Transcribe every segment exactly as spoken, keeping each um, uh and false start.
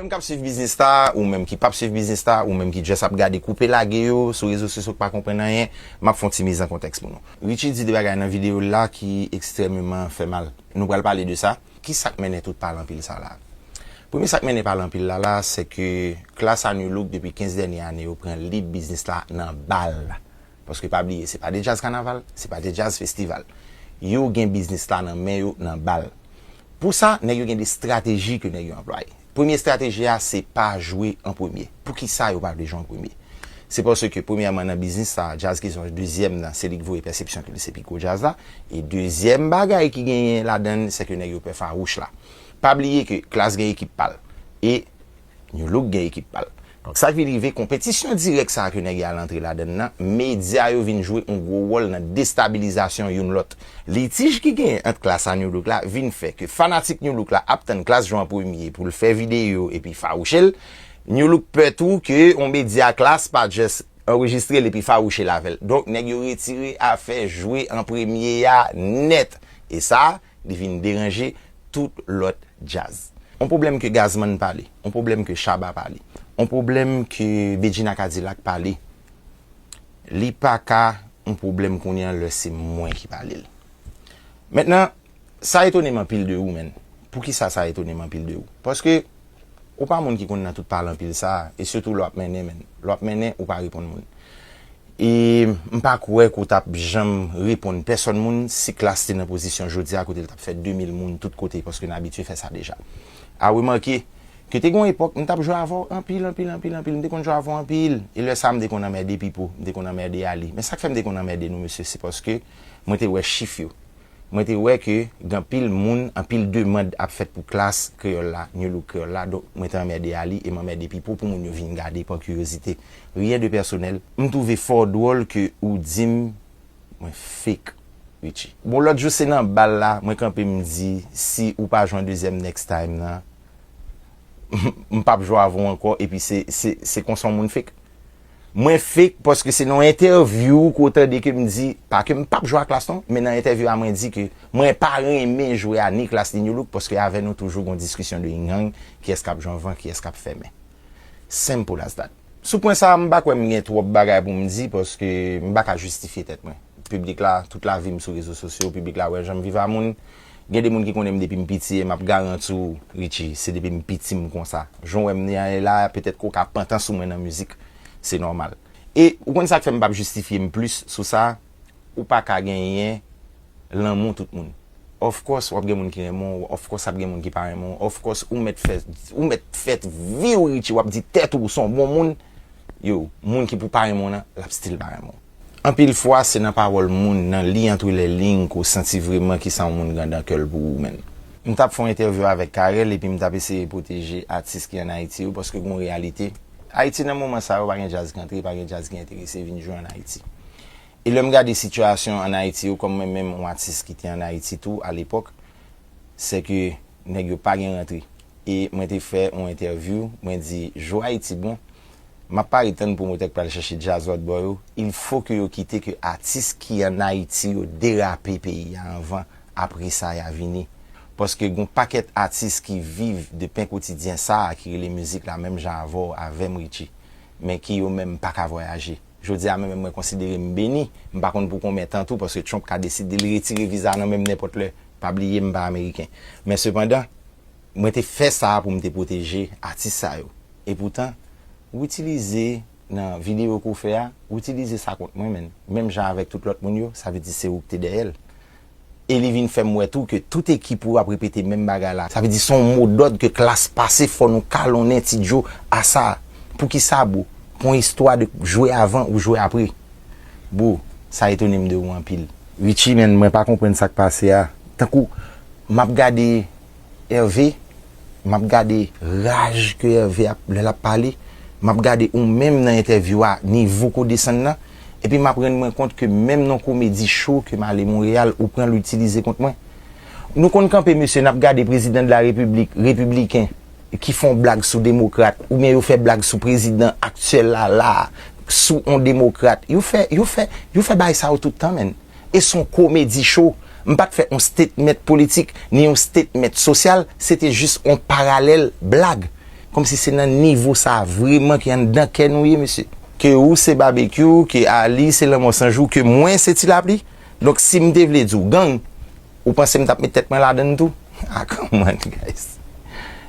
Moun k ap swiv Biznis La, ou menm ki p ap swiv Biznis La, ou menm ki just ap gade koupe lage yo sou rezo sosyo k pa konprann anyen, m ap fè yon ti miz an kontèks pou nou. Richie di de bagay nan videyo l la ki ekstrèmeman fè mal. Nou pral pale de sa. Ki sa k mennen tout pale anpil sa la? Premye sa k mennen pale anpil la la, se ke klas a Nu Look depi kenz dènye ane yo pran lid Biznis La nan bal. Paske pa bliye, se pa de djaz kanaval, se pa de djaz festival. Yo gen Biznis La nan men yo nan bal. Pou sa, nèg yo gen de estrateji ke nèg yo anplwaye. Premye estrateji a, se pa jwe an premye. Poukisa yo pa vle jwe an premye? Se paske, premyèman, nan Biznis La, djaz ki sòti dezyèm nan, se li k voye pèsepsyon ke li se pi gwo djaz la. E dezyèm bagay ki genyen ladan l, se ke nèg yo pè fawouch la. Pa bliye ke Klass gen ekip pa l. E Nu Look gen ekip pa l. Donk, sa k vin rive, konpetisyon dirèk sa a ke nèg yo al antre ladan l nan, medya yo vin jwe yon gwo wòl nan destabilizasyon youn lòt. Litij ki genyen ant Klass a Nu Look la vin fè ke fanatik Nu Look la ap tann Klass jwe an premye pou l fè videyo epi fawouche l. Nu Look pè tou ke yon medya Klass pa just anrejistre l epi fawouche l avè l. Donk, nèg yo retire afè jwe an premye a nèt. E sa, li vin deranje tout lòt djaz. On pwoblèm ke Gazman pale, on pwoblèm ke Shabba pale, on pwoblèm ke Bedjine a Cadillac pale, li pa ka on pwoblèm kounye an lè se mwen ki pale l. Mentnan, sa etone m anpil de ou, menn. Poukisa sa etone m anpil de ou? Paske ou pa moun ki konn nan tout pale anpil sa a, e sitou lè w ap mennen, menn. Lè w ap mennen, ou pa reponn moun. E m pa kwè ke w t ap janm reponn pèsonn moun si Klass te nan pozisyon jodi a kote l t ap fè de mil moun tout kote, paske n abitye fè sa deja. A remake ke te gen yon epòk, m t ap jwe avè w anpil, anpil, anpil, anpil. M te konn jwe avè w anpil. E lè sa a, m te konn anmède Pipo, m te konn anmède Ali. Men sa k fè m te konn anmède nou, mesye, se paske mwen te wè chif yo. Mwen te wè ke gen anpil moun, anpil demann ap fèt pou Klass Kreyòl la, Nu Look Kreyòl la, donk mwen te anmède Ali e m anmède Pipo pou moun yo vin gade pa kiriyozite. Rien de personnel. M twouve fò dwòl ke ou di m mwen fake, Richie. Bon, lòt jou se nan bal la, mwen kanpe m di, si ou pa jwe an dezyèm next time nan, m p ap jwe avè w ankò, epi se, se, se konsa yon moun fake. Mwen fake paske se nan entèvyou ke w tande ke m di, pa ke m p ap jwe a Klass non, men nan entèvyou a mwen di ke mwen pa renmen jwe a ni Klass ni Nu Look paske avè nou toujou gon diskisyon de yin yang, kiyès k ap jwe anvan, kiyès k ap fèmen. Simple as that. Sou pwen sa a, m pa kwè m gen twòp bagay pou m di paske m pa ka jistifye tèt mwen. Piblik la, tout lavi m sou rezo sosyo, piblik la wè jan m viv a moun. Gen de moun ki konnen m depi m piti e m ap garanti w, Richie, se depi m piti m konsa. Jan w wè m ye la, petèt ke w ka pantan sou mwen nan mizik, se nòmal. E ou konn sa k fè m p ap jistifye m plis sou sa? Ou pa ka genyen lanmou tout moun. Of course, w ap gen moun ki renmen w, of course, ap gen moun ki pa renmen w, of course, ou mèt fè, ou mèt fè vi w, Richie, w ap di tèt ou, ou se yon bon moun, yo, moun ki pou pa renmen w nan, l ap still pa renmen w. Anpil fwa, se nan pawòl moun, nan li entre les lignes, ke w santi vrèman kisa yon moun gen anndan kè l pou ou menm. M t ap fè yon entèvyou avèk Carel, epi m t ap eseye pwoteje atis ki ann Ayiti yo, paske gen yon reyalite. Ayiti, nan moman sa yo, pa gen djaz ki antre, pa gen djaz ki enterese vin jwe ann Ayiti. E lè m gade sitiyasyon ann Ayiti yo, kòm mwen menm yon atis ki te ann Ayiti tou, alepòk, se ke nèg yo pa gen rantre. E mwen te fè yon entèvyou, mwen di, jou Ayiti bon, m ap pare tann pwomotè k pral chèche djaz lòt bò yo, il faut que yo kite ke atis ki ann Ayiti yo derape peyi a anvan, apre sa y a vini. Paske gon pakèt atis ki viv de pen kotidyen sa a ki rele mizik la menm jan avè w, avè m, Richie, men ki yo menm pa ka vwayaje. Jodi a, mwen menm, mwen konsidere m beni. M pa konn pou konbyen tan tou, paske Trump ka deside l retire viza nan men m nenpòt lè. Pa bliye, m pa ameriken. Men sepandan, mwen te fè sa a pou m te pwoteje atis sa yo. Epoutan, w itilize nan videyo ke w fè a, w itilize sa kont mwen, menn. Menm jan avèk tout lòt moun yo, sa vle di se ou ki te dèyè l. E li vin fè m wè tou ke tout ekip ou ap repete menm bagay la. Sa vle di se yon modòd ke Klass pase, fò nou kalonnen Ti Djo a sa. Poukisa, bro? Pou yon istwa de jwe avan ou jwe apre. Bro, sa etone m de ou anpil. Richie, menn, mwen pa konprann sa k pase a. Tankou, m ap gade Hervé, m ap gade raj ke Hervé ap, lè l ap pale, m ap gade ou menm nan entèvyou a, nivo ke w desann nan, epi m ap rann mwen kont ke menm nan komedi cho ke m ale Monreyal, ou pran l, ou itilize kont mwen. Nou konn kanpe, mesye, n ap gade prezidan de la repiblik, repibliken, ki fè yon blag sou demokrat, oubyen yo fè blag sou prezidan aktyèl la, la, sou yon demokrat. Yo fè, yo fè, yo fè bagay sa yo tout tan, menn. E se yon komedi cho. M pa t fè yon statement politik, ni yon statement sosyal, se te jis yon paralèl blag. Kòmsi se nan nivo sa a vrèman ki anndan kè nou ye, mesye. Ke ou se Babekyou, ke Ali se Lanmò San Jou, ke mwen se Ti Lapli. Donk, si m te vle di w gang, ou panse m t ap met tèt mwen ladan l tou? Ah, come on, guys.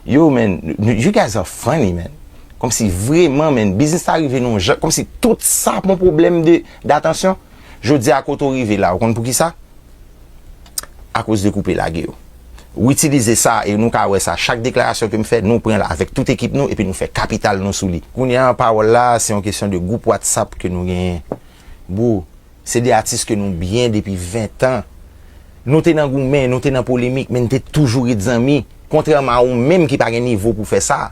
Yo, man, you guys are funny, man. Kòmsi vrèman, man, biznis la rive nan yon jan, kòmsi tout sa pran pwoblèm de, datansyon. Jodi a, kote w rive la, ou konn poukisa? Akoz de koupe lage yo. Ou itilize sa, e nou ka wè sa, chak deklarasyon ke m fè, nou pran l avèk tout ekip nou, epi nou fè kapital nou sou li. Kounye a, pawòl la, se yon kesyon de gwoup WhatsApp ke nou genyen. Bro, se de atis ke nou byen depi ven tan. Nou te nan goumen, nou te nan polemik, men n te toujou ret zanmi. Kontrèman a ou menm ki pa gen nivo pou fè sa.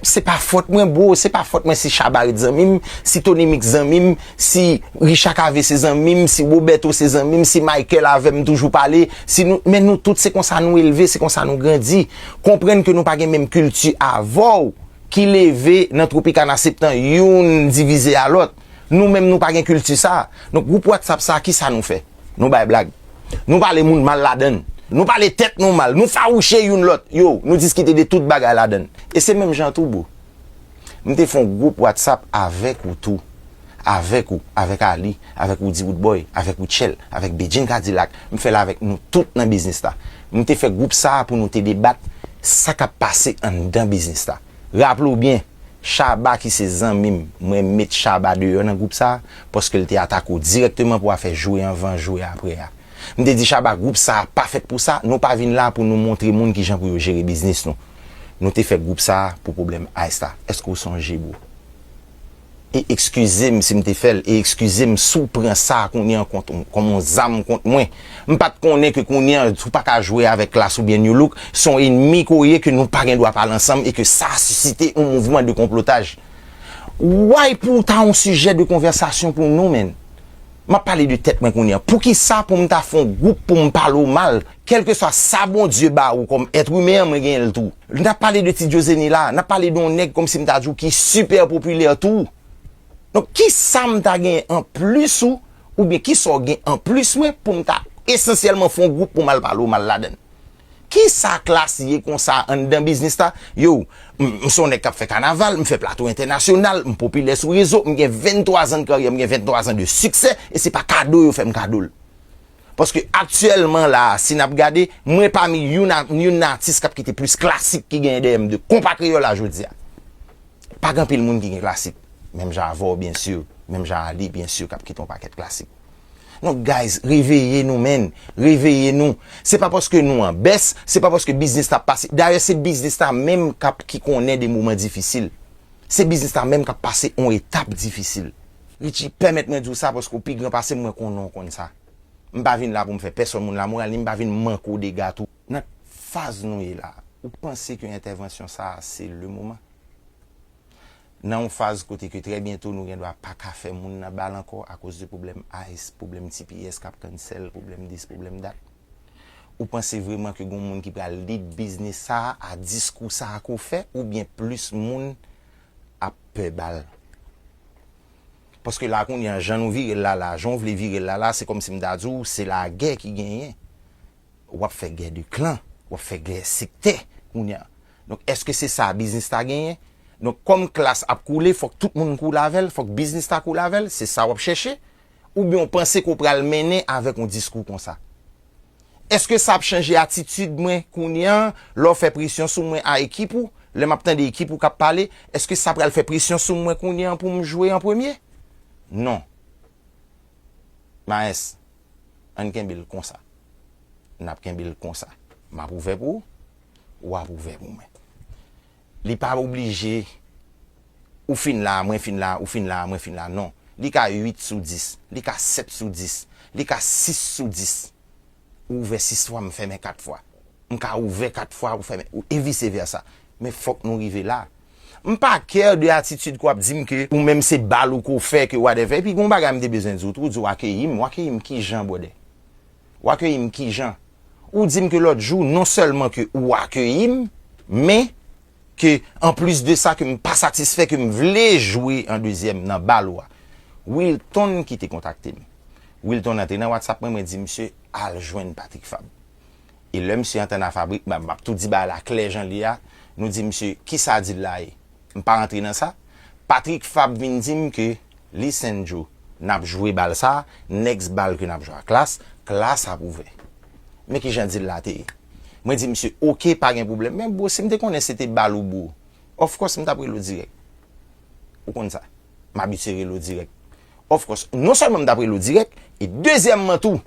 Se pa fòt mwen, bro, se pa fòt mwen si Shabba ret zanmi m, si Tony Mix zanmi m, si Richard Cavé se zanmi m, si Roberto se zanmi m, si Michael avè m toujou pale, si nou, men nou tout se konsa nou elve, se konsa nou grandi. Konprann ke nou pa gen menm kilti avè w ki leve nan Tropicana Septan, youn divize a lòt. Nou menm nou pa gen kilti sa. Donk, gwoup WhatsApp sa, kisa nou fè? Nou bay blag. Nou pale moun mal ladan l. Nou pale tèt nou mal. Nou fawouche youn lòt. Yo, nou diskite de tout bagay ladan l. E se menm jan tou, bro. M te fè yon gwoup WhatsApp avèk ou tou. Avèk ou, avèk Ali, avèk Woody Woodboy, avèk Rutshelle, avèk Bedjine Cadillac. M fè l avèk nou tout nan biznis la. M te fè gwoup sa a pou nou te debat sa k ap pase anndan biznis la. Raple w byen, Shabba ki se zanmi m, mwen met Shabba deyò nan gwoup sa a, paske l te atake w dirèkteman pou afè jwe anvan, jwe aprè a. M te di Shabba, gwoup sa a pa fèt pou sa, nou pa vin la pou nou montre moun kijan pou yo jere biznis nou. Nou te fè gwoup sa a pou pwoblèm Ice la. Èske w sonje, bro? E ekskize m si m te fè l, e ekskize m si w pran sa a kounye an kont, kòm yon zam kont mwen. M pa t konnen ke kounye an, si w pa ka jwe avèk Klass oubyen Nu Look, se yon enmi ke w ye ke nou pa gen dwa pale ansanm e ke sa a sisite yon mouvman de konplotaj. Why pou w ta yon sijè de konvèsasyon pou nou, menn? M ap pale de tèt mwen kounye an. Poukisa pou m ta fè yon gwoup pou m pale w mal? Kèlkeswa sa Bondye ba ou kòm èt imen an, mwen genyen l tou. N ap pale de Ti Djozeni la, n ap pale de yon nèg kòmsi m ta di w ki sipè popilè tou. Donk, kisa m ta genyen anplis ou, oubyen kisa w gen anplis mwen pou m ta esansyèlman fè yon gwoup pou m al pale w mal ladan l? Kisa Klass ye konsa anndan biznis la? Yo, m, m se yon nèg k ap fè kanaval, m fè plato entènasyonal, m popilè sou rezo, m gen venntwa zan de karyè, m gen venntwa zan de siksè, e se pa kado yo fè m kado l. Paske aktyèlman la a, si n ap gade, mwen pami youn a, youn nan atis k ap kite plis klasik ki genyen dèyè m de konpa kreyòl la jodi a. Pa gen anpil moun ki gen klasik. Menm jan avè w, byen si. Menm jan a li, byen si, k ap kite yon pakèt klasik. Donk, guys, reveye nou, menn. Reveye nou. Se pa paske nou an bès, se pa paske biznis la ap pase. Dayè, se biznis la menm k ap, ki konnen de moman difisil. Se biznis la menm k ap pase yon etap difisil. Richie, pèmèt mwen di w sa paske w pi gran pase m, mwen konnen w konn sa. M pa vin la pou m fè pèsonn moun lamoral, ni m pa vin manke w dega tou. Nan faz nou ye la, ou panse ke entèvansyon sa a se le moman? Nan yon faz kote ke trè byento nou gen dwa pa ka fè moun nan bal ankò akoz de pwoblèm Ice, pwoblèm T P S k ap cancel, pwoblèm dis, pwoblèm dat. Ou panse vrèman ke gen yon moun ki pral lead biznis sa a, a diskou sa a ke w fè, oubyen plis moun ap pè bal? Paske la kounye a, jan nou vire l la la, jan w vle vire l la la, se kòmsi m ta di w, se lagè ki genyen. W ap fè gè de klan, w ap fè gè sektè kounye a. Donk, èske se sa biznis la genyen? Donk, kòm Klass ap koule, fòk tout moun koule avè l, fòk biznis la koule avè l, se sa w ap chèche? Oubyen w panse ke w pral mennen avèk yon diskou konsa? Èske sa ap chanje atitid mwen kounye a, lè w fè presyon sou mwen a ekip ou, lè m ap tande ekip ou k ap pale, èske sa pral fè presyon sou mwen kounye a pou m jwe an premye? Non. Maes, ann kenbe l konsa. N ap kenbe l konsa. M ap ouvè pou ou, w ap ouvè pou mwen. Li pa oblije, ou fin la, mwen fin la, ou fin la, mwen fin la, non. Li ka uit sou dis, li ka sèt sou dis, li ka sis sou dis. Ou ouvè sis fwa, m fèmen kat fwa. M ka ouvè kat fwa, ou fèmen, ou, e vise vèsa. Men fòk nou rive la. M pa care de atitid ke w ap di m ke ou menm se bal ou ke w fè, ke whatever. Epi gen yon bagay m te bezwen di w tou, ou di w akeyi m, w akeyi m kijan, brother? W akeyi m kijan? Ou di m ke lòt jou, non sèlman ke ou akeyi m, men ke, anplis de sa, ke m pa satisfè, ke m vle jwe an dezyèm nan bal ou a. Wilton ki te kontakte m. Wilton antre nan WhatsApp mwen, mwen di misye al jwenn Patrick Fabre. E lè misye antre nan fabrik, m ap, m ap tou di bagay la klè jan l ye a, Nou di misye, kisa deal la ye? M pa rantre nan sa. Patrick Fabre vin di m ke Lisandro, n ap jwe bal sa, next bal ke n ap jwe a Klass, Klass ap ouvè. Men kijan deal la te ye. Mwen di misye, oke, pa gen pwoblèm. Men bro, si m te konnen se te bal ou bro, of course, m t ap rele w dirèk. Ou konn sa. M abitye rele w dirèk. Of course, non sèlman m t ap rele w dirèk, e dezyèmman tou,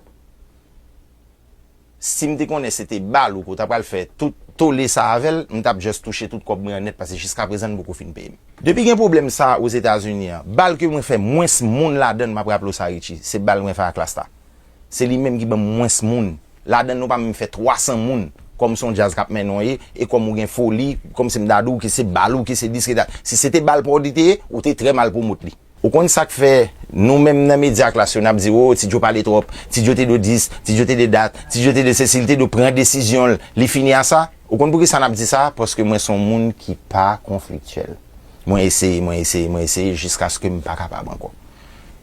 si m te konnen se te bal ou ke w ta pral fè tout tole sa avè l, m t ap just touche tout kòb mwen an nèt, paske jiskaprezan n poko fin peye m. Depi gen pwoblèm sa Ozetazini an, bal ke mwen fè mwens moun ladan l, m ap raple w sa Richie, se bal mwen fè a Klass la. Se li menm ki ban m mwens moun. Ladan l nou pa menm fè twa san moun. Kòm se yon djaz k ap mennen w ye, e kòm ou gen foli, kòm se m ta di w ke se bal ou, ke se dis, ke dat. Si se te bal pa w li te ye, ou te trè mal pwomot li. Ou konn sa k fè nou menm nan medya Klass yo, n ap di, o, Ti Djo pale twòp, Ti Djo te dwe dis, Ti Djo te dwe dat, Ti Djo te dwe sesi, li te dwe pran desizyon l, li fini a sa. Ou konn poukisa n ap di sa? Paske mwen se yon moun ki pa konfliktyèl. Mwen eseye, mwen eseye, mwen eseye jiskaske m pa kapab ankò.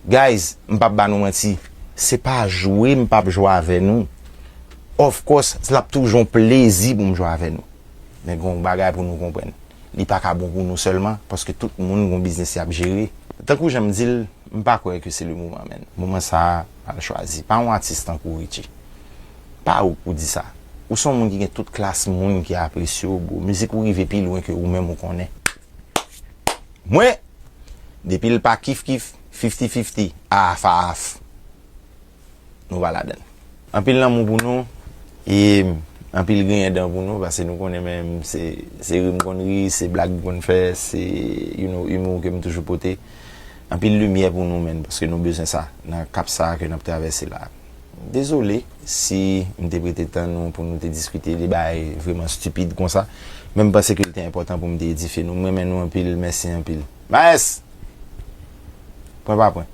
Guys, m p ap ba nou manti, se pa jwe m p ap jwe avè nou. Of course, l ap toujou yon plezi pou m jwe avè nou. Men gen yon bagay pou nou konprann. Li pa ka bon pou nou sèlman, paske tout moun gen yon biznis y ap jere. Tankou jan m di l, m pa kwè ke se le moman, menn. Moman sa a, al chwazi. Pa yon atis tankou Richie. Pa ou k pou di sa. Ou se yon moun ki gen tout klas moun ki apresye w, bro. Mizik ou rive pi lwen ke ou menm ou konnen. Mwen, depi l pa kif kif, fifty fifty, half half, nou pa ladan l. Anpil lanmou pou nou, e anpil griyen dan pou nou, paske nou konnen menm se, se ri m konn ri, se blag m konn fè, se, you know, humour ke m toujou pote. Anpil limyè pou nou, menn, paske nou bezwen sa nan kap sa ke n ap travèse la. Dezole si m te prete tan nou pou nou te diskite de bagay vreman stipid konsa, men m panse ke l te enpòtan pou m te edifye nou. M renmen nou anpil, mèsi anpil. Maes! Pwen pa pwen.